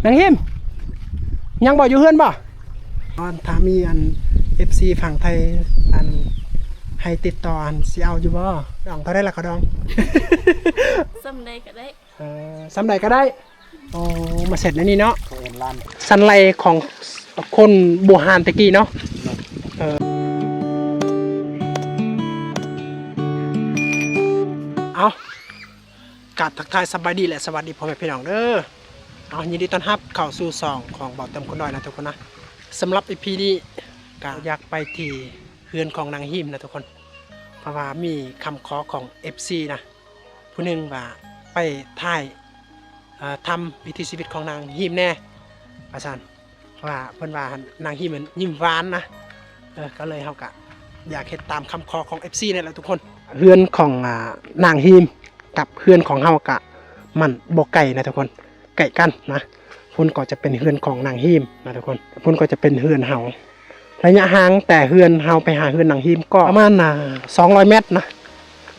ນາງຮິມ ຍັງບໍ່ຢູ່ເຮືອນບໍ່? ອັນ ຖ້າມີອັນ ເອັຟຊີຝັ່ງໄທ ອັນ ໃຫ້ຕິດຕໍ່ ອັນ ຊິເອົາຢູ່ບໍ່? ດອງເທົ່າໃດລະ ເຂົ້າດອງ? ສ່ຳໃດກໍໄດ້. ເອີ ສ່ຳໃດກໍໄດ້. ໂອ້ ມາເສັດໃນນີ້ເນາະ. ເຂົາເອີ້ນລ້ານ ສັນໄຫຼຂອງຄົນບູຮານແຕ່ກີ້ເນາະ. ເອີ ເອົາ ກາບທັກທາຍສະບາຍດີ ແລະ ສະຫວັດດີພໍ່ແມ່ພີ່ນ້ອງເດີ. ເອົາ ຍິນດີຕ້ອນຮັບເຂົ້າສູ່ຊ່ອງຂອງບ່າວເຕີມຄົນນ້ອຍນະທຸກຄົນນະ. ສຳລັບອີພີນີ້ກະຢາກໄປທີ່ເຮືອນຂອງນາງຮິມນະທຸກຄົນ ເພາະວ່າມີຄຳຂໍຂອງເອັຟຊີນະ ຜູ້ໜຶ່ງວ່າໄປຖ່າຍ ເອີ ທຳວິຖີຊີວິດຂອງນາງຮິມແດ່ ວ່າຊັ້ນ. ເພາະວ່າເພິ່ນວ່ານາງຮິມນັ້ນຍິ້ມຫວານນະ. ເອີ ກໍເລີຍເຮົາກະຢາກເຮັດຕາມຄຳຂໍຂອງເອັຟຊີນັ້ນແຫຼະທຸກຄົນ. ເຮືອນຂອງ ອາ ນາງຮິມກັບເຮືອນຂອງເຮົາກະມັນບໍ່ໄກນະທຸກຄົນ ໃກ້ກັນນະ. ພຸ້ນກໍຈະເປັນເຮືອນຂອງນາງຮິມນະທຸກຄົນ ພຸ້ນກໍຈະເປັນເຮືອນເຮົາ. ໄລຍະຫ່າງແຕ່ເຮືອນເຮົາໄປຫາເຮືອນນາງຮິມກໍປະມານ ອາ ສອງຮ້ອຍແມັດນະ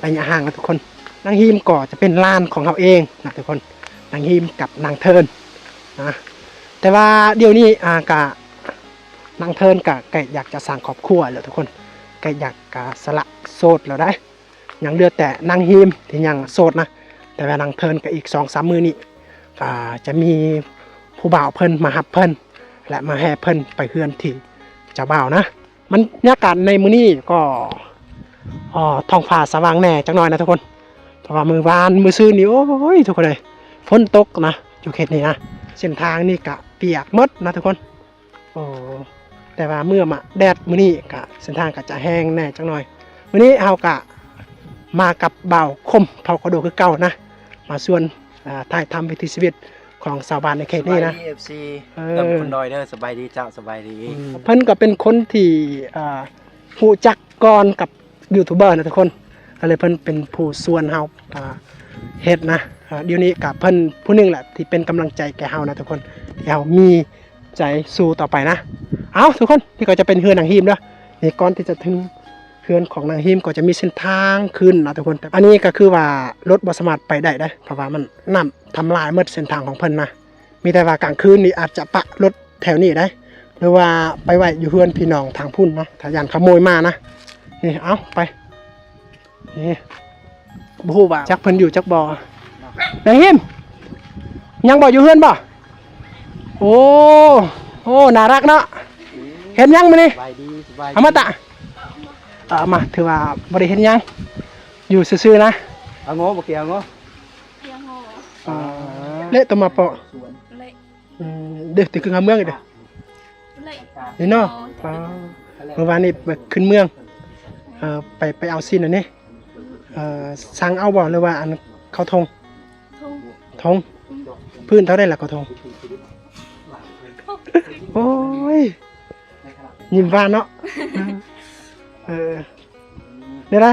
ໄລຍະຫ່າງນະທຸກຄົນ. ນາງຮິມກໍຈະເປັນຫຼານຂອງເຮົາເອງນະທຸກຄົນ ນາງຮິມກັບນາງເທີນນະ. ແຕ່ວ່າດຽວນີ້ ອາ ກະ ນາງເທີນກະໃກ້ຢາກຈະສ້າງຄອບຄົວແລ້ວທຸກຄົນ ໃກ້ຢາກ ອາ ສະຫຼະໂສດແລ້ວໃດ໋. ຍັງເຫຼືອແຕ່ນາງຮິມທີ່ຍັງໂສດນະ ແຕ່ວ່ານາງເທີນກໍອີກສອງສາມມື້ນີ້ ກໍຈະມີຜູ້ບ່າວເພິ່ນມາຮັບເພິ່ນ ແລະ ມາແຫ່ເພິ່ນໄປເຮືອນທີ່ເຈົ້າບ່າວນະ. ບັນຍາກາດໃນມື້ນີ້ກໍ ເອີ ທ້ອງຟ້າສະຫວ່າງແດ່ຈັກໜ້ອຍນະທຸກຄົນ ເພາະວ່າມື້ວານມື້ຊືນນີ້ ໂອ້ຍ ທຸກຄົນເອີຍ ຝົນຕົກນະ ຢູ່ເຂດນີ້ນະ. ເສັ້ນທາງນີ້ກະປຽກໝົດນະທຸກຄົນ. ໂອ້ ແຕ່ວ່າເມື່ອມາແດດມື້ນີ້ກະເສັ້ນທາງກະຈະແຫ້ງແດ່ຈັກໜ້ອຍ. ມື້ນີ້ເຮົາກະມາກັບບ່າວຄົມເຜົ່າກະໂດຄືເກົ່ານະ ມາຊວນ ອາ ຖ່າຍທຳວິຖີຊີວິດຂອງຊາວບ້ານໃນເຂດນີ້ນະ. ສະບາຍດີ ເອັຟຊີ ເອີ ເຕີມຄົນນ້ອຍເດີ. ສະບາຍດີເຈົ້າ ສະບາຍດີ. ອືມ ເພິ່ນກໍເປັນຄົນທີ່ ອາ ຮູ້ຈັກກ່ອນກັບ ຢູທູບເບີນະທຸກຄົນ ກໍເລີຍເພິ່ນເປັນຜູ້ຊວນເຮົາ ອ່າ ເຮັດນະ. ອ່າ ດຽວນີ້ກໍເພິ່ນຜູ້ໜຶ່ງແຫຼະທີ່ເປັນກຳລັງໃຈແກ່ເຮົານະທຸກຄົນ ທີ່ເຮົາມີໃຈສູ້ຕໍ່ໄປນະ. ເອົາ ທຸກຄົນ ນີ້ກໍຈະເປັນເຮືອນນາງຮິມເດີ. ນີ້ ກ່ອນທີ່ຈະເຖິງເຮືອນຂອງນາງຮິມກໍຈະມີເສັ້ນທາງຂຶ້ນນະທຸກຄົນ. ອັນນີ້ກໍຄືວ່າລົດບໍ່ສາມາດໄປໄດ້ເດ້ ເພາະວ່າມັນ ນ້ຳທຳລາຍໝົດເສັ້ນທາງຂອງເພິ່ນນະ. ມີແຕ່ວ່າກາງຄືນນີ້ອາດຈະປະລົດແຖວນີ້ໄດ໋ ຫຼືວ່າໄປໄວ້ຢູ່ເຮືອນພີ່ນ້ອງທາງພຸ້ນເນາະ ຖ້າຢ້ານຂະໂມຍມານະ. ນີ້ ເອົາ ໄປ ນີ້ ບໍ່ຮູ້ວ່າຈັກເພິ່ນຢູ່ຈັກບໍ່. ນາງຮິມ ຍັງບໍ່ຢູ່ເຮືອນບໍ່? ໂອ້ ໂອ້ ໜ້າຮັກເນາະ. ເຮັດຫຍັງມື້ນີ້? ສະບາຍດີ ສະບາຍດີ. ເອົາມາຕະ ເອົາມາ ຖືວ່າບໍ່ໄດ້ເຮັດຫຍັງ ຢູ່ຊື່ໆນະ. ເອົາໂງ ບໍ່ເກເອົາໂງ. ເລະໂຕມາເປາະ. ອືມ ເດ້ ຕິກຶງຫາເມືອງອີກເດ້ ນີ້ເນາະ. ປາ ມື້ວານນີ້ໄປຂຶ້ນເມືອງ ເອີ ໄປ ໄປເອົາຊີ້ນອັນນີ້ ເອີ ສັ່ງເອົາບໍ່ ຫຼືວ່າອັນເຂົ້າຖົງ? ຖົງ ພື້ນເທົ່າໃດລະເຂົ້າຖົງ? ໂອ້ຍ ຍິ້ມຫວານເນາະ. ເອີ ແນວໃດ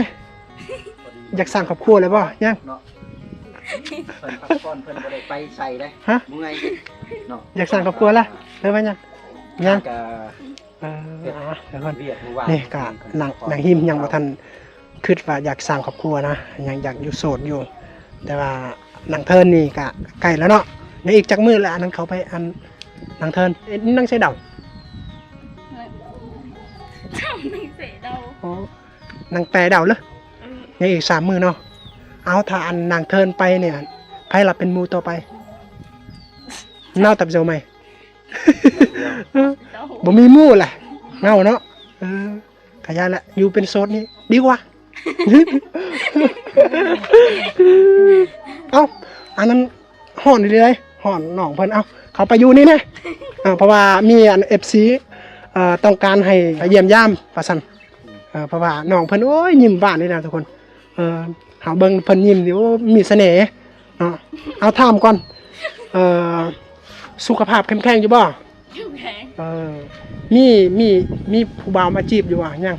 ຢາກສ້າງຄອບຄົວແລ້ວບໍ່? ຍັງເນາະ ເພິ່ນພັກຜ່ອນ ເພິ່ນບໍ່ໄດ້ໄປໃສເດ້. ຮະ? ເມື່ອຍເນາະ. ຢາກສ້າງຄອບຄົວລະ ຫຼືວ່າຍັງ? ຍັງ ກໍ ເອີ ເຮັດ ອ່າ ເດີ ນີ້ກໍນາງ ນາງຮິມຍັງບໍ່ທັນຄິດວ່າຢາກສ້າງຄອບຄົວນະ ຍັງຢາກຢູ່ໂສດຢູ່. ແຕ່ວ່ານາງເທີນນີ້ກໍໃກ້ແລ້ວເນາະ ຍັງອີກຈັກມື້ລະ ອັນນັ້ນເຂົ້າໄປ ອັນ ນາງເທີນ ເອີ ນາງໃສ່ດາວ ນາງໃສ່ດາວ ອໍ ນາງແປດາວເລີຍ. ອືມ ຍັງອີກສາມມື້ເນາະ. ເອົາ ຖ້າອັນນາງເທີນໄປນີ້ ໃຜລະເປັນໝູ່ຕໍ່ໄປ? ເນົາຕັບເຈົ້າໃໝ່ ບໍ່ມີໝູ່ແຫຼະ ເຫງົາເນາະ. ເອີ ກະຢ່າແຫຼະ ຢູ່ເປັນໂສດນີ້ດີກວ່າ. ເອົ້າ ອັນນັ້ນຮ້ອນອີ່ຫຼີເດ້ ຮ້ອນນ້ອງເພິ່ນ. ເອົ້າ ເຂົ້າໄປຢູ່ນີ້ແດ່ ເອີ ເພາະວ່າມີອັນເອັຟຊີ ເອີ ຕ້ອງການໃຫ້ໄປຢ້ຽມຢາມວ່າຊັ້ນ. ເອີ ເພາະວ່ານ້ອງເພິ່ນ ໂອ້ຍ ຍິ້ມຫວານເດ້ນະທຸກຄົນ. ເອີ ເຮົາເບິ່ງເພິ່ນຍິ້ມນີ້ ໂອ້ ມີສະເໜ່ເນາະ. ເອົາ ຖາມກ່ອນ ເອີ ສຸຂະພາບເຂັ້ມແຂງຢູ່ບໍ່? ເຂັ້ມແຂງ. ເອີ ມີ ມີ ມີຜູ້ບ່າວມາຈີບຢູ່ບໍ່? ຍັງ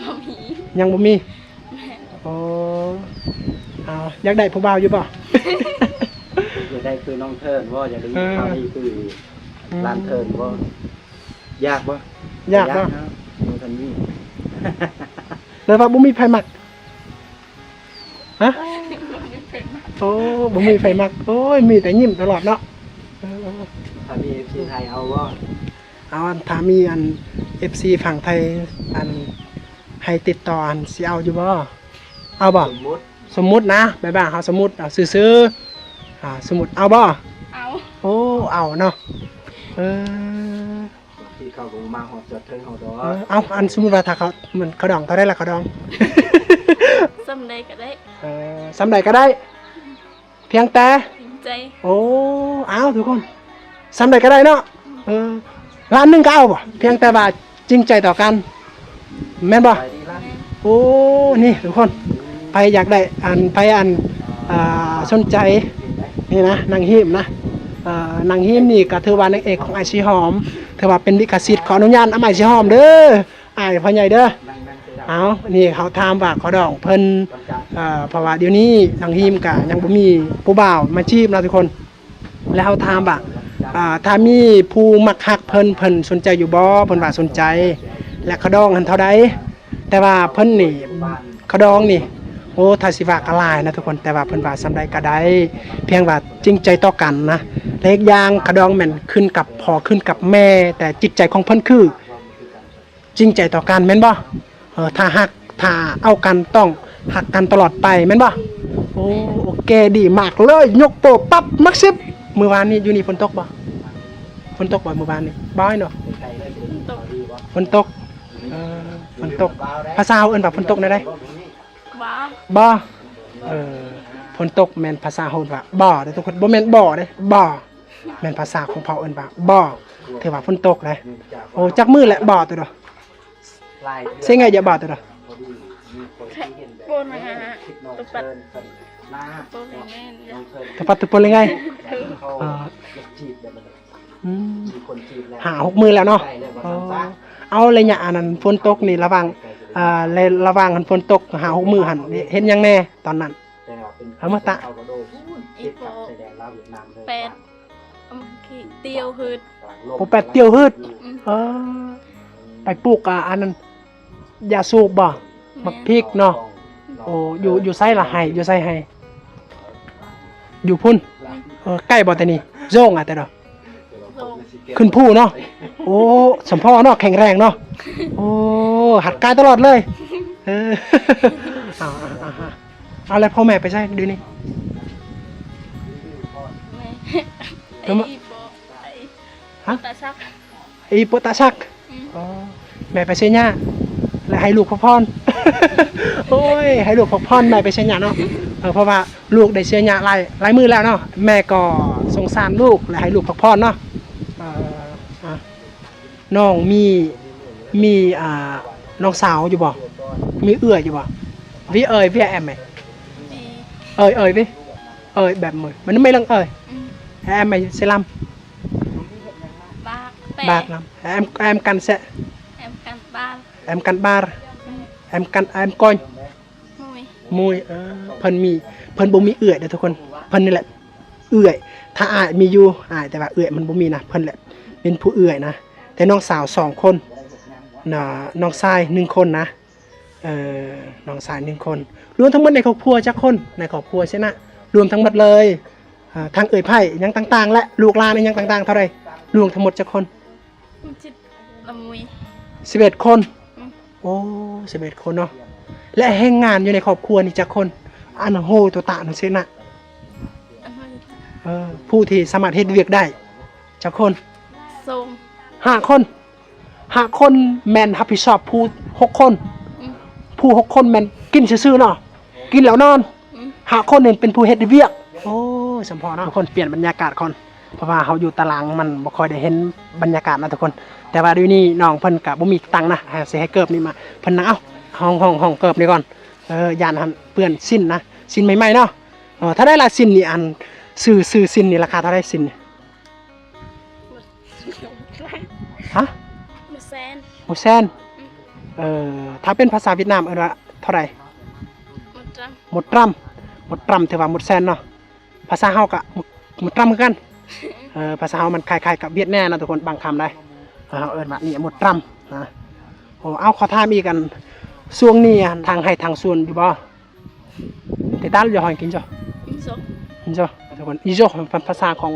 ບໍ່ມີ ຍັງບໍ່ມີ. ແມ່ນ. ໂອ້ ເອົາ ຢາກໄດ້ຜູ້ບ່າວຢູ່ບໍ່? ຢາກໄດ້ຄືນ້ອງເທີນບໍ່? ຢາກໄດ້ຍິນ ເອີ ຂ່າວດີຄື ອືມ ຫຼານເທີນບໍ່? ຢາກບໍ່? ຢາກບໍ່? ຢາກເນາະ ບໍ່ທັນມີ ຫຼືວ່າບໍ່ມີໃຜມັກ? ຮະ? ໂອ້ ບໍ່ມີໃຜມັກ. ໂອ້ຍ ມີແຕ່ຍິ້ມຕະຫຼອດເນາະ. ເອີ ຖ້າມີເອັຟຊີໄທເອົາບໍ່? ເອົາ ອັນ ຖ້າມີອັນເອັຟຊີຝັ່ງໄທ ອັນ ໃຫ້ຕິດຕໍ່ ອັນ ຊິເອົາຢູ່ບໍ່? ເອົາບໍ່? ສົມມຸດ ສົມມຸດນະ ແບບວ່າເຮົາສົມມຸດເອົາຊື່ໆ ອ່າ ສົມມຸດເອົາບໍ່? ເອົາ ໂອ້ ເອົາເນາະ ເອີ ບາງທີເຂົາກໍບໍ່ມາຮອດຈອດເຖິງເຮົາດອກ ເອີ ເອົາ ອັນ ສົມມຸດວ່າຖ້າເຂົາ ມັນ ເຂົາດອງເທົ່າໃດລະ ເຂົາດອງ? ສ່ຳໃດກໍໄດ້ ເອີ ສ່ຳໃດກໍໄດ້ ພຽງແຕ່ ຈິງໃຈ ໂອ້ ອ້າວ ທຸກຄົນ ສ່ຳໃດກໍໄດ້ເນາະ ເອີ ລ້ານໜຶ່ງກໍເອົາບໍ່? ພຽງແຕ່ວ່າຈິງໃຈຕໍ່ກັນ ແມ່ນບໍ່? ໂອ້ ນີ້ທຸກຄົນ ໃຜຢາກໄດ້ ອັນ ໃຜ ອັນ ອ່າ ສົນໃຈ ນີ້ນະ ນາງຮີມນະ ເອີ ນາງຮີມນີ້ກໍຖືວ່ານາງເອກຂອງອ້າຍສີຫອມ ຖືວ່າເປັນລິຂະສິດ ຂໍອະນຸຍາດນຳອ້າຍສີຫອມເດີ. ອ້າຍພໍ່ໃຫຍ່ເດີ ເອົາ ນີ້ເຮົາຖາມວ່າຂໍດອງເພິ່ນ ເອີ ເພາະວ່າດຽວນີ້ນາງຮີມກະຍັງບໍ່ມີຜູ້ບ່າວມາຈີບເນາະທຸກຄົນ ແລ້ວເຮົາຖາມວ່າ ອ່າ ຖ້າມີຜູ້ມັກຮັກເພິ່ນ ເພິ່ນສົນໃຈຢູ່ບໍ່? ເພິ່ນວ່າສົນໃຈ ແລະ ຂະດອງຫັ້ນເທົ່າໃດ? ແຕ່ວ່າເພິ່ນນີ້ ຂະດອງນີ້ ໂອ້ ຖ້າຊິວ່າກໍຫຼາຍນະທຸກຄົນ ແຕ່ວ່າເພິ່ນວ່າສ່ຳໃດກໍໄດ້ ພຽງວ່າຈິງໃຈຕໍ່ກັນນະ ແລະ ອີກຢ່າງຂະດອງແມ່ນຂຶ້ນກັບພໍ່ ຂຶ້ນກັບແມ່ ແຕ່ຈິດໃຈຂອງເພິ່ນຄື ຈິງໃຈຕໍ່ກັນແມ່ນບໍ່? ເອີ ຖ້າຮັກ ຖ້າເອົາກັນຕ້ອງຮັກກັນຕະຫຼອດໄປແມ່ນບໍ່? ໂອ້ ໂອເຄ ດີມາກເລີຍ ຍົກໂປ້ປັບ ມັກສິບ. ມື້ວານນີ້ຢູ່ນີ້ຝົນຕົກບໍ່? ຝົນຕົກບໍ່ມື້ວານນີ້? ບໍ່ເນາະ ຝົນຕົກ ຝົນຕົກ ເອີ ຝົນຕົກ. ພາສາເຮົາເອີ້ນວ່າຝົນຕົກແນວໃດ? ບໍ່ ບໍ່ ເອີ ຝົນຕົກແມ່ນພາສາເຮົາເອີ້ນວ່າບໍ່ເດ້ທຸກຄົນ ບໍ່ແມ່ນບໍ່ເດ້ ບໍ່ ແມ່ນພາສາຂອງເຜົ່າເອີ້ນວ່າບໍ່ ຖືວ່າຝົນຕົກເດ້. ໂອ້ ຈັກມື້ແຫຼະບໍ່ຕົວເດີ? ເຊງໄງຢ່າບໍ່ຕົວເດີ? ໂປນມາຫາ ຕຸປັດ ໂປນເລີຍໄງ ຕຸປັດ ຕຸປົນເລີຍໄງ? ເອີ ອືມ ຫ້າຫົກມື້ແລ້ວເນາະ. ເອີ ເອົາ ໄລຍະອັນນັ້ນຝົນຕົກນີ້ ລະຫວ່າງ ເອີ ລະຫວ່າງຫັ້ນຝົນຕົກຫ້າຫົກມື້ຫັ້ນ ເຮັດຫຍັງແດ່ຕອນນັ້ນ? ເອົາມາຕະ ອີໂປແປດ ອືມ ຕຽວຫືດ ໂປແປດຕຽວຫືດ. ອືມ ເອີ ໄປປູກ ອາ ອັນນັ້ນ ຢາສູບບໍ່? ແມ່ນ ໝາກພິກເນາະ. ໂອ້ ຢູ່ ຢູ່ໃສລະໄຮ່? ຢູ່ໃສໄຮ່? ຢູ່ພຸ້ນ. ເອີ ໃກ້ບໍ່ແຕ່ນີ້? ໂຈງອະແຕ່ດອກ ຂຶ້ນພູເນາະ. ໂອ້ ສຳພໍເນາະ ແຂງແຮງເນາະ. ໂອ້ ຫັດກາຍຕະຫຼອດເລີຍ. ເອີ ເອົາ ເອົາ ເອົາ ເອົາ ເອົາ ແລ້ວພໍ່ແມ່ໄປໃສດຽວນີ້? ແມ່ ໄປ ຮະ? ຕາສັກ ອີ່ໂປະຕາສັກ. ອືມ ອໍ ແມ່ໄປເສຍຫຍ້າ ແລະ ໃຫ້ລູກພັກຜ່ອນ. ໂອ້ຍ ໃຫ້ລູກພັກຜ່ອນ ແມ່ໄປເສຍຫຍ້າເນາະ. ເອີ ເພາະວ່າລູກໄດ້ເສຍຫຍ້າຫຼາຍ ຫຼາຍມື້ແລ້ວເນາະ. ແມ່ກໍສົງສານລູກ ແລະ ໃຫ້ລູກພັກຜ່ອນເນາະ. ເອີ ອ່າ ນ້ອງມີ ມີ ອ່າ ນ້ອງສາວຢູ່ບໍ່? ມີເອື້ອຍຢູ່ບໍ່? ມີເອື້ອຍ ມີແອມໄໝ? ມີ ເອື້ອຍ ເອື້ອຍ ເອື້ອຍແບບມື້ ມັນໄມ່ເລື່ອງເອື້ອຍ. ອືມ ແອມໄໝເຊລຳ ບາກ ບາກນຳ ແອມ ແອມກັນແຊະ ແອມກັນບາກ ແອມກັນບາກ ອືມ ແອມກັນ ແອມກົນ ມຸຍ ມຸຍ. ເອີ ເພິ່ນມີ ເພິ່ນບໍ່ມີເອື້ອຍເດີທຸກຄົນ ເພິ່ນນີ້ແຫຼະເອື້ອຍ. ຖ້າອ້າຍມີຢູ່ ອ້າຍ ແຕ່ວ່າເອື້ອຍມັນບໍ່ມີນະ ເພິ່ນແຫຼະເປັນຜູ້ເອື້ອຍນະ. ແຕ່ນ້ອງສາວສອງຄົນນະ ນ້ອງຊາຍໜຶ່ງຄົນນະ. ເອີ ນ້ອງຊາຍໜຶ່ງຄົນ. ລວມທັງໝົດໃນຄອບຄົວຈັກຄົນ? ໃນຄອບຄົວຊີ້ນະ ລວມທັງໝົດເລີຍ ເອີ ທັງເອື້ອຍໃພ້ຫຍັງຕ່າງໆ ແລະ ລູກຫຼານອີ່ຫຍັງຕ່າງໆ ເທົ່າໃດ? ລວມທັງໝົດຈັກຄົນ? ສິບເອັດ ລະມຸຍ ສິບເອັດຄົນ. ອືມ ໂອ້ ສິບເອັດຄົນເນາະ. ແລະ ແຮງງານຢູ່ໃນຄອບຄົວນີ້ຈັກຄົນ? ອັນໂຮໂຕຕະນະເຊນະ ອັນໂຮໂຕຕະ ເອີ ຜູ້ທີ່ສາມາດເຮັດວຽກໄດ້ຈັກຄົນ? ສອງ ຫ້າຄົນ. ຫ້າຄົນແມ່ນຮັບຜິດຊອບຜູ້ຫົກຄົນ. ອືມ ຜູ້ຫົກຄົນແມ່ນກິນຊື່ໆເນາະ ກິນແລ້ວນອນ. ອືມ ຫ້າຄົນນີ້ເປັນຜູ້ເຮັດວຽກ. ໂອ້ ສຳພໍເນາະ. ທຸກຄົນປ່ຽນບັນຍາກາດກ່ອນ ເພາະວ່າເຮົາຢູ່ຕາລາງມັນບໍ່ຄ່ອຍໄດ້ເຫັນບັນຍາກາດນະທຸກຄົນ. ແຕ່ວ່າດຽວນີ້ນ້ອງເພິ່ນກະບໍ່ມີຕັງນະ ຊິໃຫ້ເກີບນີ້ມາ ເພິ່ນນະ ເອົ້າ ຫ້ອງ ຫ້ອງ ຫ້ອງເກີບນີ້ກ່ອນ. ເອີ ຢ້ານຫັ້ນເປື້ອນສິ້ນນະ ສິ້ນໃໝ່ໆເນາະ. ເອີ ເທົ່າໃດລະສິ້ນນີ້? ອັນ ຊື່ ຊື່ສິ້ນນີ້ລາຄາເທົ່າໃດ? ສິ້ນນີ້ ຮະ? ໝົດແສນ ໝົດແສນ. ອືມ ເອີ ຖ້າເປັນພາສາຫວຽດນາມເອີ້ນວ່າເທົ່າໃດ? ໝົດຕຣຳ ໝົດຕຣຳ ໝົດຕຣຳ ຖືວ່າໝົດແສນເນາະ. ພາສາເຮົາກະໝົດຕຣຳຄືກັນ. ເອີ ພາສາເຮົາມັນຄ້າຍໆກັບຫວຽດແດ່ເນາະທຸກຄົນ ບາງຄຳໄດ໋ ເຮົາເອີ້ນວ່ານີ້ໝົດຕຣຳນະ. ໂອ້ ເອົາ ຂໍຖາມອີກ ອັນ ຊ່ວງນີ້ ອັນ ທາງໄຮ່ທາງສວນຢູ່ບໍ່? ເຕຕາລ ຢາຫອຍກິນໂຈ ກິນໂຈ ກິນໂຈ ທຸກຄົນ ອີໂຈ ພາສາຂອງ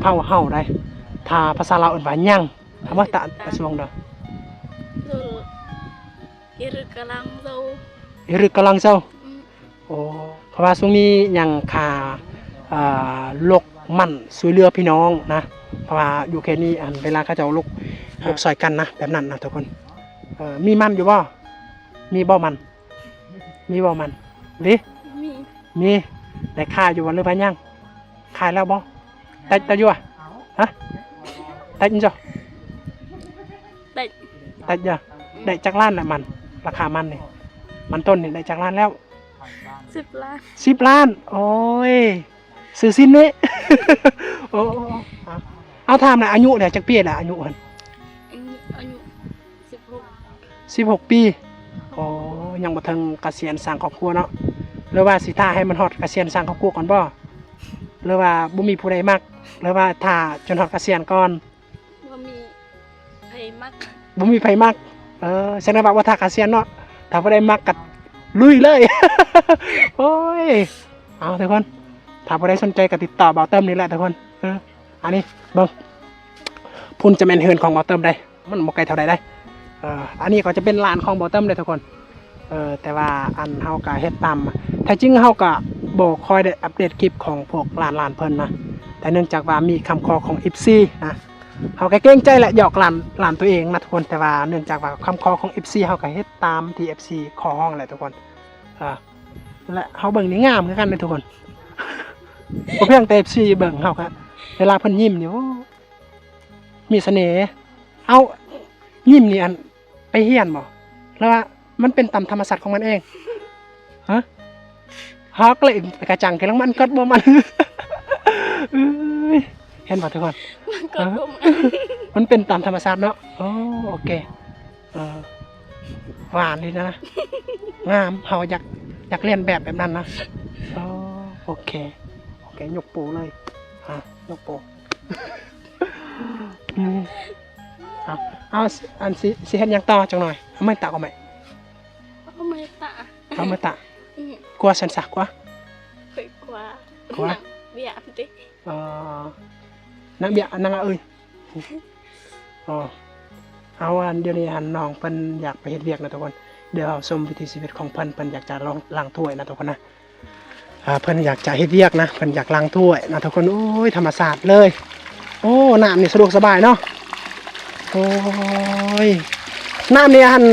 ເຜົ່າເຮົາໃດ໋ ຖ້າພາສາລາວເອີ້ນວ່າຫຍັງ? ຖາມວ່າຕາ ຕາຊວງເດີ Iru Kalanzau. Iru Kalanzau. ອືມ ໂອ້ ເພາະວ່າຊ່ວງນີ້ຍັງຄາ ເອີ ລົກມັນຊ່ວຍເຫຼືອພີ່ນ້ອງນະ ເພາະວ່າຢູ່ເຂດນີ້ ອັນ ເວລາເຂົາເຈົ້າລົກ ລົກຊ່ອຍກັນນະ ແບບນັ້ນນະທຸກຄົນ. ເອີ ມີມັນຢູ່ບໍ່? ມີບໍ່ມັນ? ມີບໍ່ມັນ? ເດ້ ມີ ມີ. ໄດ້ຂາຍຢູ່ບໍ່ ຫຼືວ່າຍັງ? ຂາຍແລ້ວບໍ່? ຕັດ ຕັດຢູ່ຫວາ? ຮະ? ຕັດຢູ່ບໍ່? ໄດ້ ຕັດຢູ່. ໄດ້ຈັກລ້ານລະມັນ? ລາຄາມັນນີ້ ມັນຕົ້ນນີ້ໄດ້ຈັກລ້ານແລ້ວ? ສິບລ້ານ ສິບລ້ານ. ໂອ້ຍ ຊື້ຊິ້ນນີ້. ໂອ້ ເອົາ ຖາມແດ່ ອາຍຸແດ່ ຈັກປີແລ້ວ ອາຍຸຫັ້ນ? ອາຍຸ ອາຍຸສິບຫົກ ສິບຫົກປີ. ໂອ້ ຍັງບໍ່ເຖິງກະສຽນສ້າງຄອບຄົວເນາະ ຫຼືວ່າຊິຖ້າໃຫ້ມັນຮອດກະສຽນສ້າງຄອບຄົວກ່ອນບໍ່? ຫຼືວ່າບໍ່ມີຜູ້ໃດມັກ ຫຼືວ່າຖ້າຈົນຮອດກະສຽນກ່ອນ? ບໍ່ມີໃຜມັກ ບໍ່ມີໃຜມັກ. ເອີ ສະແດງວ່າບໍ່ຖ້າກະສຽນເນາະ ຖ້າຜູ້ໃດມັກກະລຸຍເລີຍ. ໂອ້ຍ ເອົາທຸກຄົນ ຖ້າຜູ້ໃດສົນໃຈກະຕິດຕໍ່ບ່າວເຕີມນີ້ແຫຼະທຸກຄົນ. ເອີ ອັນນີ້ເບິ່ງ ພຸ້ນຈະແມ່ນເຮືອນຂອງບ່າວເຕີມໃດ໋ ມັນບໍ່ໄກເທົ່າໃດໃດ໋. ເອີ ອັນນີ້ກໍຈະເປັນລານຂອງບ່າວເຕີມເດ້ທຸກຄົນ. ເອີ ແຕ່ວ່າອັນເຮົາກະເຮັດຕາມ ແທ້ຈິງເຮົາກະບໍ່ຄ່ອຍໄດ້ອັບເດດຄລິບຂອງພວກຫຼານໆເພິ່ນນະ ແຕ່ເນື່ອງຈາກວ່າມີຄຳຂໍຂອງເອັຟຊີນະ ເຮົາກະເກງໃຈແຫຼະ ຢອກຫຼານ ຫຼານຕົວເອງນະທຸກຄົນ. ແຕ່ວ່າເນື່ອງຈາກວ່າຄຳຂໍຂອງເອັຟຊີ ເຮົາກະເຮັດຕາມທີ່ເອັຟຊີຂໍຮ້ອງແຫຼະທຸກຄົນ. ອ່າ ແລະເຮົາເບິ່ງນີ້ງາມຄືກັນເດ້ທຸກຄົນ. ບໍ່ພຽງແຕ່ເອັຟຊີເບິ່ງ ເຮົາກະ ເວລາເພິ່ນຍິ້ມນີ້ ໂອ້ ມີສະເໜ່. ເອົາ ຍິ້ມນີ້ ອັນ ໄປຮຽນບໍ່ ຫຼືວ່າມັນເປັນຕາມທຳມະຊາດຂອງມັນເອງ? ຮະ? ຮອກເລີຍ ກະຈັງກະລັງມັນກັດບໍ່ມັນ. ເອີຍ ເຫັນບໍ່ທຸກຄົນ? ມັນກັດບໍ່ມັນ ມັນເປັນຕາມທຳມະຊາດເນາະ. ໂອ້ ໂອເຄ. ເອີ ຫວານດີນະ ງາມ. ເຮົາຢາກ ຢາກລຽນແບບ ແບບນັ້ນນະ. ໂອ້ ໂອເຄ ໂອເຄ ຍົກໂປເລີຍ. ອ່າ ຍົກໂປ. ອືມ ເອົາ ເອົາ ອັນ ຊິ ຊິເຮັດຫຍັງຕໍ່ຈັກໜ່ອຍ? ເອົາໄມ້ຕາກ ເອົາໄມ້ ເອົາໄມ້ຕາກ ເອົາໄມ້ຕາກ. ອືມ ກົວຊັ້ນຊະ ກົວ ຂ້ອຍກົວ ກົວ ບຽດຕິ. ອໍ ນາງເບຍ ນາງເອີຍ. ອໍ ເອົາ ອັນ ດຽວນີ້ຫັ້ນ ນ້ອງເພິ່ນຢາກໄປເຮັດວຽກນະທຸກຄົນ. ດຽວເຮົາຊົມວິຖີຊີວິດຂອງເພິ່ນ ເພິ່ນຢາກຈະລອງລ້າງຖ້ວຍນະທຸກຄົນນະ. ອ່າ ເພິ່ນຢາກຈະເຮັດວຽກນະ ເພິ່ນຢາກລ້າງຖ້ວຍນະທຸກຄົນ. ໂອ້ຍ ທຳມະຊາດເລີຍ. ໂອ້ ນ້ຳນີ້ສະດວກສະບາຍເນາະ. ໂອ້ຍ ນ້ຳນີ້ຫັ້ນ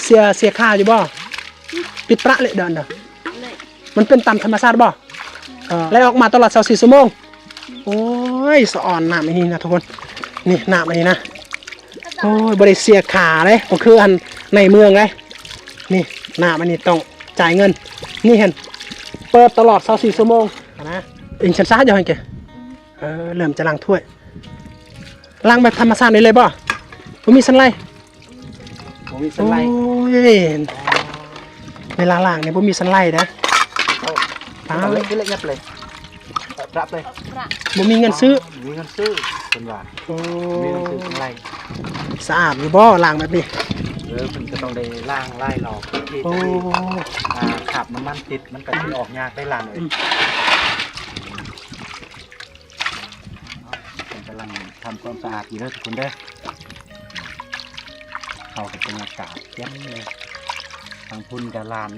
ເສຍ ເສຍຄ່າຢູ່ບໍ່? ປິດປະເລີຍເດີ ເດີ ມັນເປັນຕາມທຳມະຊາດບໍ່? ເອີ ໄຫຼອອກມາຕະຫຼອດຊາວສີ່ຊົ່ວໂມງ. ໂອ້ຍ ສະອອນນ້ຳອັນນີ້ນະທຸກຄົນ. ນີ້ນ້ຳອັນນີ້ນະ ໂອ້ຍ ບໍ່ໄດ້ເສຍຄ່າເດ້ ບໍ່ຄືອັນໃນເມືອງເດ້. ນີ້ນ້ຳອັນນີ້ຕ້ອງຈ່າຍເງິນ. ນີ້ຫັ້ນ ເປີດຕະຫຼອດຊາວສີ່ຊົ່ວໂມງຫັ້ນນະ. ເອັງຊັນຊາດຢູ່ຫັ້ນເກ. ເອີ ເລີ່ມຈະລ້າງຖ້ວຍ ລ້າງແບບທຳມະຊາດນີ້ເລີຍບໍ່? ບໍ່ມີສັນໄລ? ບໍ່ມີສັນໄລ. ໂອ້ຍ ເວລາລ້າງນີ້ບໍ່ມີສັນໄລເດ້. ເອົາ ເອົາເລັກ ເລັກຍັບເລີຍ ປະເລີຍ ບໍ່ມີເງິນຊື້. ບໍ່ມີເງິນຊື້ ເພິ່ນວ່າ. ໂອ້ ບໍ່ມີເງິນຊື້ສັນໄລ. ສະອາດຢູ່ບໍ່ ລ້າງແບບນີ້? ເອີ ເພິ່ນກະຕ້ອງໄດ້ລ້າງຫຼາຍຮອບ. ໂອ້ ອ່າ ຄາບນ້ຳມັນຕິດ ມັນກະຊິອອກຍາກໄດ໋ຫຼານເອີຍ. ອືມ ເພິ່ນກຳລັງທຳຄວາມສະອາດຢູ່ເດີທຸກຄົນເດີ. ເຂົ້າກັບບັນຍາກາດແຈ່ມເລີຍ. ທາງພຸ້ນກະຫຼານ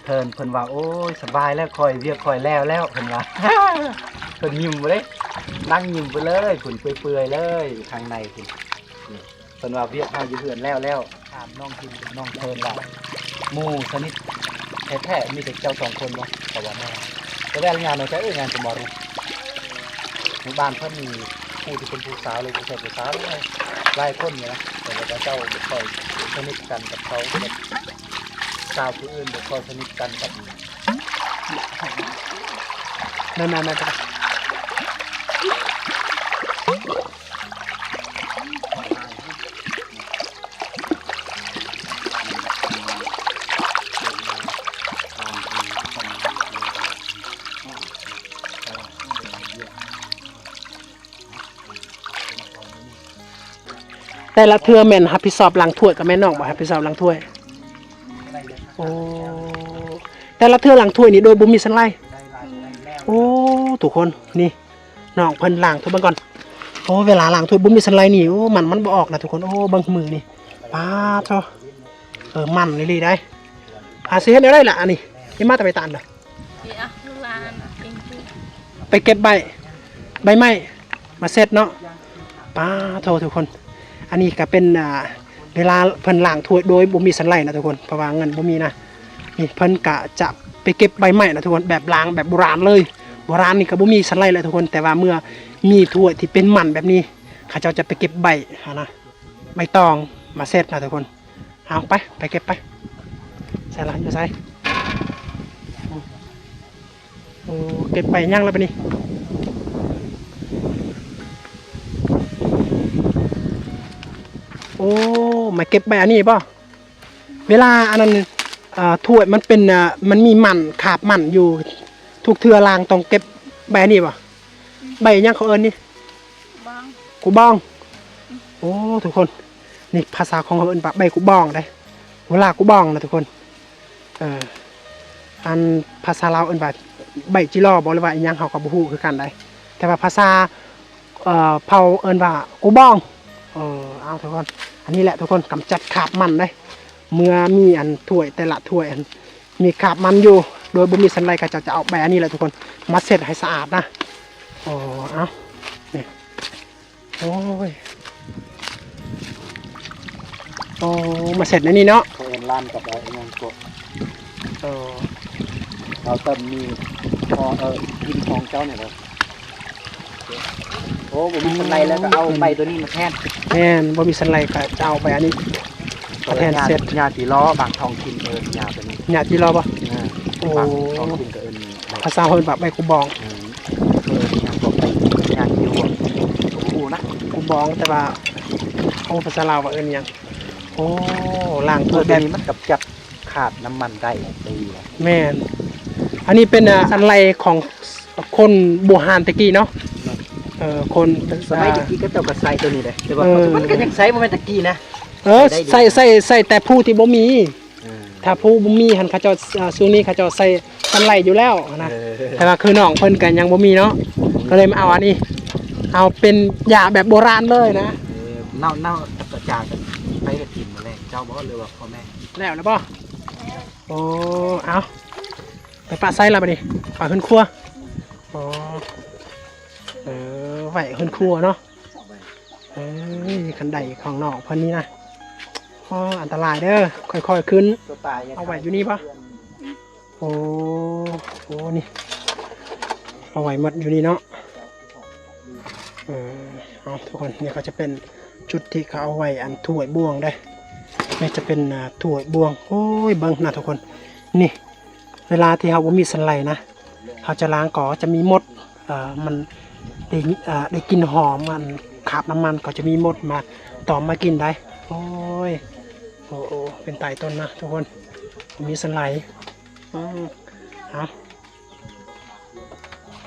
ເພິ່ນ ເພິ່ນວ່າ ໂອ້ຍ ສະບາຍແລ້ວ ຂ້ອຍ ວຽກຂ້ອຍແລ້ວແລ້ວ ເພິ່ນວ່າ. ເພິ່ນຍິ້ມເລີຍ ນັ່ງຍິ້ມໄປເລີຍ ພຸ້ນ ເປື່ອຍໆເລີຍ ທາງໃນພຸ້ນ. ນີ້ ເພິ່ນວ່າວຽກເຮົາຢູ່ເຮືອນແລ້ວແລ້ວ. ຖາມນ້ອງພິມກັບນ້ອງເພິ່ນວ່າ ໝູ່ສະໜິດແທ້ໆ ມີແຕ່ເຈົ້າສອງຄົນບໍ່? ເຂົາວ່າແມ່ນ. ແຕ່ວ່າຍາມໃດ ເອີຍ ຍາມສະໝໍນີ້ ໃນບ້ານເພິ່ນນີ້ ຜູ້ທີ່ເປັນຜູ້ສາວ ຫຼື ຜູ້ຊາຍ ຜູ້ສາວຫຼາຍຄົນຢູ່ນະ ແຕ່ວ່າເຂົາເຈົ້າບໍ່ຄ່ອຍສະໜິດກັນກັບເຂົາ ແບບສາວຜູ້ອື່ນບໍ່ຄ່ອຍສະໜິດກັນກັບ ນັ້ນໆໆ. ແຕ່ລະເທື່ອແມ່ນຮັບຜິດຊອບລ້າງຖ້ວຍ ກະແມ່ນນ້ອງບໍ່ຮັບຜິດຊອບລ້າງຖ້ວຍ? ໂອ້ ແຕ່ລະເທື່ອລ້າງຖ້ວຍນີ້ໂດຍບໍ່ມີສັນໄລ. ໂອ້ ທຸກຄົນ ນີ້ ນ້ອງເພິ່ນລ້າງຖ້ວຍເບິ່ງກ່ອນ. ໂອ້ ເວລາລ້າງຖ້ວຍບໍ່ມີສັນໄລນີ້ ໂອ້ ມັນ ມັນບໍ່ອອກນະທຸກຄົນ. ໂອ້ ເບິ່ງມືນີ້ ປາດໂທ້ ເອີ ມັນອີ່ຫຼີໄດ໋. ອາ ຊິເຮັດແນວໃດລະອັນນີ້? ເຮັດມາແຕ່ໄປຕານເດີ ໄປເກັບໃບ ໃບໄມ້ມາເຊັດເນາະ. ປາດໂທ້ທຸກຄົນ ອັນນີ້ກະເປັນ ອ່າ ເວລາເພິ່ນລ້າງຖ້ວຍໂດຍບໍ່ມີສັນໄລນະທຸກຄົນ ເພາະວ່າເງິນບໍ່ມີນະ. ນີ້ເພິ່ນກະຈະໄປເກັບໃບໄມ້ນະທຸກຄົນ ແບບລ້າງແບບໂບລານເລີຍ. ໂບລານນີ້ກະບໍ່ມີສັນໄລແຫຼະທຸກຄົນ ແຕ່ວ່າເມື່ອມີຖ້ວຍທີ່ເປັນມັນແບບນີ້ ເຂົາເຈົ້າຈະໄປເກັບໃບຫັ້ນນະ ໃບຕອງມາເຊັດນະທຸກຄົນ. ເອົາໄປ ໄປເກັບໄປ. ໃສ່ລະ ຢູ່ໃສ? ໂອ້ ເກັບໄປຫຍັງລະບາດນີ້? ໂອ້ ມາເກັບໃບອັນນີ້ບໍ? ເວລາອັນນັ້ນ ເອີ ຖ້ວຍມັນເປັນ ເອີ ມັນມີມັນ ຄາບມັນຢູ່ ທຸກເທື່ອລ້າງຕ້ອງເກັບໃບອັນນີ້ບໍ? ໃບຫຍັງເຂົາເອີ້ນນີ້? ກູບອງ ກູບອງ. ໂອ້ ທຸກຄົນ ນີ້ພາສາຂອງເຮົາເອີ້ນວ່າໃບກູບອງເດ້ ຫົວລາກູບອງນະທຸກຄົນ. ເອີ ອັນພາສາລາວເອີ້ນວ່າໃບຈິລໍບໍ ຫຼືວ່າອີ່ຫຍັງ ເຮົາກະບໍ່ຮູ້ຄືກັນໃດ໋ ແຕ່ວ່າພາສາ ເອີ ເຜົ່າເອີ້ນວ່າກູບອງ. ເອີ ເອົາທຸກຄົນ ອັນນີ້ແຫຼະທຸກຄົນ ກຳຈັດຄາບມັນເດ້. ເມື່ອມີອັນຖ້ວຍ ແຕ່ລະຖ້ວຍອັນມີຄາບມັນຢູ່ ໂດຍບໍ່ມີສັນໄລ ເຂົາເຈົ້າຈະເອົາໃບອັນນີ້ແຫຼະທຸກຄົນ ມາເຊັດໃຫ້ສະອາດນະ. ໂອ້ ເອົາ ນີ້ ໂອ້ຍ ໂອ້ ມາເຊັດໃນນີ້ເນາະ. ເຂົາເອີ້ນລານກັບ ເອີ ອີ່ຫຍັງກະ ເອີ ເອົາແຕ່ມີ ເອີ ດິນຂອງເຈົ້ານີ້ແຫຼະ. ໂອ້ ບໍ່ມີສັນໄລແລ້ວກະເອົາໃບໂຕນີ້ມາແທນ. ແມ່ນ ບໍ່ມີສັນໄລກະຈະເອົາໃບອັນນີ້ມາແທນເຊັດ. ຫຍ້າຈິລໍ ບາງທ້ອງຖິ່ນເອີ້ນຫຍ້າໂຕນີ້ ຫຍ້າຈິລໍບໍ? ເອີ ໂອ້ ບາງທ້ອງຖິ່ນກະເອີ້ນ ພາສາເຮົາເອີ້ນວ່າໃບກູບອງ. ເອີ ເອີ້ນຫຍັງກະ ຫຍ້າຈິລໍ ບໍ່ຮູ້ນະ ກູບອງ ແຕ່ວ່າ ໂອ້ ພາສາລາວວ່າເອີ້ນຫຍັງ? ໂອ້ ລ້າງຖ້ວຍແບບນີ້ມັນກຳຈັດຄາບນ້ຳມັນໄດ້. ແມ່ນ ອັນນີ້ເປັນ ອ່າ ສັນໄລຂອງຄົນບູຮານແຕ່ກີ້ເນາະ. ເອີ ຄົນ ສະໄໝແຕ່ກີ້ເຂົາເຈົ້າກະໃຊ້ໂຕນີ້ເດ້ ແຕ່ວ່າ ເອີ ປັດຈຸບັນກະຍັງໃຊ້ ບໍ່ແມ່ນແຕ່ກີ້ນະ. ເອີ ໃຊ້ ໃຊ້ ໃຊ້ແຕ່ຜູ້ທີ່ບໍ່ມີ ເອີ ຖ້າຜູ້ບໍ່ມີຫັ້ນ ເຂົາເຈົ້າ ເອີ ຊ່ວງນີ້ເຂົາເຈົ້າໃຊ້ສັນໄລຢູ່ແລ້ວນະ. ເອີ ແຕ່ວ່າຄືນ້ອງເພິ່ນກະຍັງບໍ່ມີເນາະ ກະເລີຍມາເອົາອັນນີ້ ເອົາເປັນຢາແບບໂບລານເລີຍນະ. ເອີ ເນົ່າ ເນົ່າ ກະຈາກໄປເຮັດກິນມື້ແລງ ເຈົ້າບໍ ຫຼືວ່າພໍ່ແມ່? ແລ້ວລະບໍ? ໂອ້ ເອົາ ໄປປະໃສລະບາດນີ້? ປະເຮືອນຄົວ. ອໍ ເອີ ໄວ້ເຮືອນຄົວເນາະ. ເອີ ຄັນໄດຂອງນ້ອງເພິ່ນນີ້ນະ ອໍ ອັນຕະລາຍເດີ ຄ່ອຍໆຂຶ້ນ. ເອົາໄວ້ຢູ່ນີ້ບໍ? ໂອ້ ໂອ້ ນີ້ ເອົາໄວ້ໝົດຢູ່ນີ້ເນາະ. ເອີ ເອົາທຸກຄົນ ນີ້ກະຈະເປັນຈຸດທີ່ເຂົາເອົາໄວ້ອັນຖ້ວຍບ່ວງເດ້. ນີ້ຈະເປັນ ອ່າ ຖ້ວຍບ່ວງ. ໂອ້ຍ ເບິ່ງນະທຸກຄົນ ນີ້ ເວລາທີ່ເຮົາບໍ່ມີສັນໄລນະ ເຮົາຈະລ້າງກໍຈະມີມົດ ເອີ ມັນໄດ້ ເອີ ໄດ້ກິ່ນຫອມ ມັນຄາບນ້ຳມັນ ກໍຈະມີມົດມາຕອມມາກິນໄດ້. ໂອ້ຍ ໂອ້ ໂອ້ ເປັນຕາຍຕົນນະທຸກຄົນ ມີສັນໄລ. ອືມ ເອົາ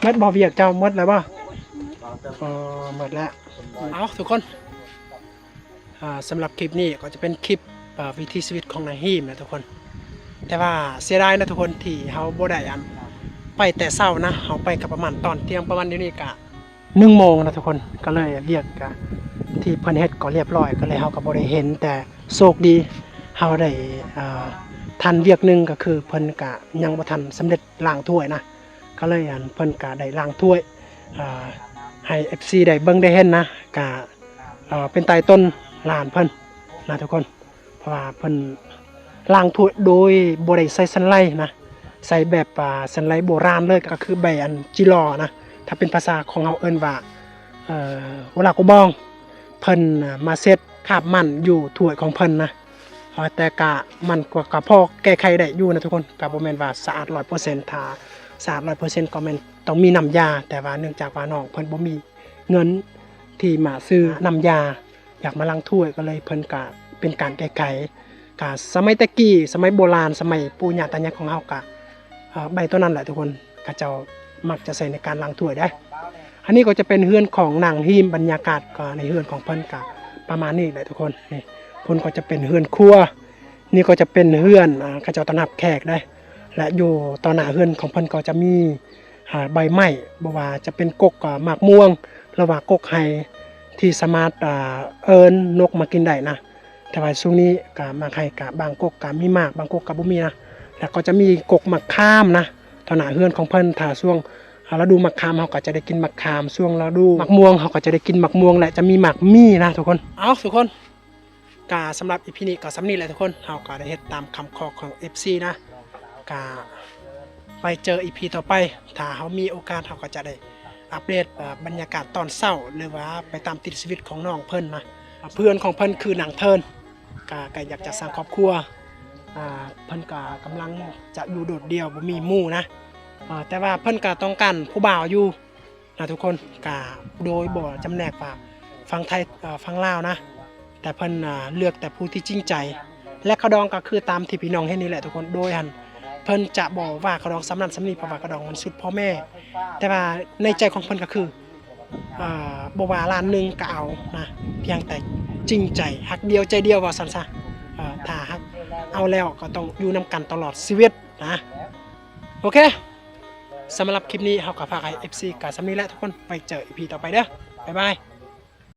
ໝົດບໍ່ວຽກເຈົ້າ ໝົດແລ້ວບໍ່? ອໍ ໝົດແລ້ວ. ເອົາທຸກຄົນ ອ່າ ສຳລັບຄລິບນີ້ກໍຈະເປັນຄລິບ ອ່າ ວິຖີຊີວິດຂອງນາງຮີມນະທຸກຄົນ. ແຕ່ວ່າເສຍດາຍນະທຸກຄົນ ທີ່ເຮົາບໍ່ໄດ້ອັນ ໄປແຕ່ເຊົ້ານະ ເຮົາໄປກະປະມານຕອນທ່ຽງ ປະມານດຽວນີ້ກະໜຶ່ງໂມງນະທຸກຄົນ. ກະເລີຍວຽກກະ ທີ່ເພິ່ນເຮັດກໍລຽບລ້ອຍ ກະເລີຍເຮົາກະບໍ່ໄດ້ເຫັນ. ແຕ່ໂຊກດີເຮົາໄດ້ ອ່າ ທັນວຽກໜຶ່ງ ກະຄືເພິ່ນກະຍັງບໍ່ທັນສຳເລັດລ້າງຖ້ວຍນະ ກະເລີຍອັນ ເພິ່ນກະໄດ້ລ້າງຖ້ວຍ ອ່າ ໃຫ້ເອັຟຊີໄດ້ເບິ່ງໄດ້ເຫັນນະ. ກະ ເອີ ເປັນຕາຍຕົນຫຼານເພິ່ນນະທຸກຄົນ ເພາະວ່າເພິ່ນລ້າງຖ້ວຍໂດຍບໍ່ໄດ້ໃຊ້ສັນໄລນະ ໃຊ້ແບບ ອ່າ ສັນໄລໂບລານເລີຍ ກະຄືໃບອັນຈິລໍນະ. ຖ້າເປັນພາສາຂອງເຮົາເອີ້ນວ່າ ເອີ ໂອລາໂກບອງ. ເພິ່ນ ອ່າ ມາເຊັດຄາບມັນຢູ່ຖ້ວຍຂອງເພິ່ນນະ ເອີ ແຕ່ກະມັນກະ ກະພໍແກ້ໄຂໄດ້ຢູ່ນະທຸກຄົນ ກະບໍ່ແມ່ນວ່າສະອາດຮ້ອຍເປີເຊັນ. ຖ້າສະອາດຮ້ອຍເປີເຊັນກໍແມ່ນຕ້ອງມີນ້ຳຢາ ແຕ່ວ່າເນື່ອງຈາກວ່ານ້ອງເພິ່ນບໍ່ມີເງິນທີ່ມາຊື້ນ້ຳຢາ ຢາກມາລ້າງຖ້ວຍ ກໍເລີຍເພິ່ນກະເປັນການແກ້ໄຂ. ກະສະໄໝແຕ່ກີ້ ສະໄໝໂບລານ ສະໄໝປູ່ຍ່າຕາຍາຍຂອງເຮົາກະ ເອີ ໃບໂຕນັ້ນແຫຼະທຸກຄົນ ເຂົາເຈົ້າມັກຈະໃຊ້ໃນການລ້າງຖ້ວຍໄດ໋. ອັນນີ້ກໍຈະເປັນເຮືອນຂອງນາງຮີມ ບັນຍາກາດກໍໃນເຮືອນຂອງເພິ່ນກະປະມານນີ້ແຫຼະທຸກຄົນ. ນີ້ພຸ້ນກໍຈະເປັນເຮືອນຄົວ ນີ້ກໍຈະເປັນເຮືອນ ອ່າ ເຂົາເຈົ້າຕ້ອນຮັບແຂກໄດ໋ ແລະ ຢູ່ຕໍ່ໜ້າເຮືອນຂອງເພິ່ນກໍຈະມີ ອ່າ ໃບໄມ້ ບໍ່ວ່າຈະເປັນກົກ ອ່າ ໝາກມ່ວງ ຫຼືວ່າກົກໄຮ ທີ່ສາມາດ ອ່າ ເອີ້ນນົກມາກິນໄດ້ນະ. ແຕ່ວ່າຊ່ວງນີ້ກະໝາກໄຮກະບາງກົກກະມີໝາກ ບາງກົກກະບໍ່ມີນະ. ແລ້ວກໍຈະມີກົກໝາກຂາມນະ ຕໍ່ໜ້າເຮືອນຂອງເພິ່ນ. ຖ້າຊ່ວງ ອ່າ ລະດູໝາກຂາມ ເຮົາກໍຈະໄດ້ກິນໝາກຂາມ, ຊ່ວງລະດູໝາກມ່ວງ ເຮົາກໍຈະໄດ້ກິນໝາກມ່ວງ ແລະ ຈະມີໝາກໝີ່ນະທຸກຄົນ. ເອົາ ທຸກຄົນ ກະສຳລັບອີພີນີ້ກໍສ່ຳນີ້ແຫຼະທຸກຄົນ. ເຮົາກໍໄດ້ເຮັດຕາມຄຳຂໍຂອງເອັຟຊີນະ. ກະໄວ້ເຈີອີພີຕໍ່ໄປ ຖ້າເຮົາມີໂອກາດ ເຮົາກໍຈະໄດ້ອັບເດດ ເອີ ບັນຍາກາດຕອນເຊົ້າ ຫຼືວ່າໄປຕາມຕິດຊີວິດຂອງນ້ອງເພິ່ນນະ. ເພື່ອນຂອງເພິ່ນຄືນາງເທີນ ກະ ກະຢາກຈະສ້າງຄອບຄົວ. ອ່າ ເພິ່ນກະກຳລັງຈະຢູ່ໂດດດ່ຽວ ບໍ່ມີໝູ່ນະ. ເອີ ແຕ່ວ່າເພິ່ນກະຕ້ອງການຜູ້ບ່າວຢູ່ ນະທຸກຄົນ. ກະໂດຍບໍ່ຈຳແນກວ່າຝັ່ງໄທ ເອີ ຝັ່ງລາວນະ, ແຕ່ເພິ່ນ ອ່າ ເລືອກແຕ່ຜູ້ທີ່ຈິງໃຈ ແລະ ຂະດອງກໍຄືຕາມທີ່ພີ່ນ້ອງເຫັນນີ້ແຫຼະທຸກຄົນ. ໂດຍຫັ້ນ ເພິ່ນຈະບໍ່ວ່າຂະດອງສ່ຳນັ້ນສ່ຳນີ້ ເພາະວ່າຂະດອງມັນສຸດພໍ່ແມ່, ແຕ່ວ່າໃນໃຈຂອງເພິ່ນກໍຄື ເອີ ບໍ່ວ່າລ້ານໜຶ່ງກໍເອົານະ, ພຽງແຕ່ຈິງໃຈ ຮັກດຽວໃຈດຽວ ວ່າຊັ້ນຊະ. ເອີ ຖ້າຮັກເອົາແລ້ວກໍຕ້ອງຢູ່ນຳກັນຕະຫຼອດຊີວິດນະ. ໂອເຄ ສຳລັບຄລິບນີ້ເຮົາກໍຝາກໃຫ້ເອັຟຊີກໍສ່ຳນີ້ແຫຼະທຸກຄົນ. ໄວ້ເຈີອີພີຕໍ່ໄປເດີ. ບາຍບາຍ.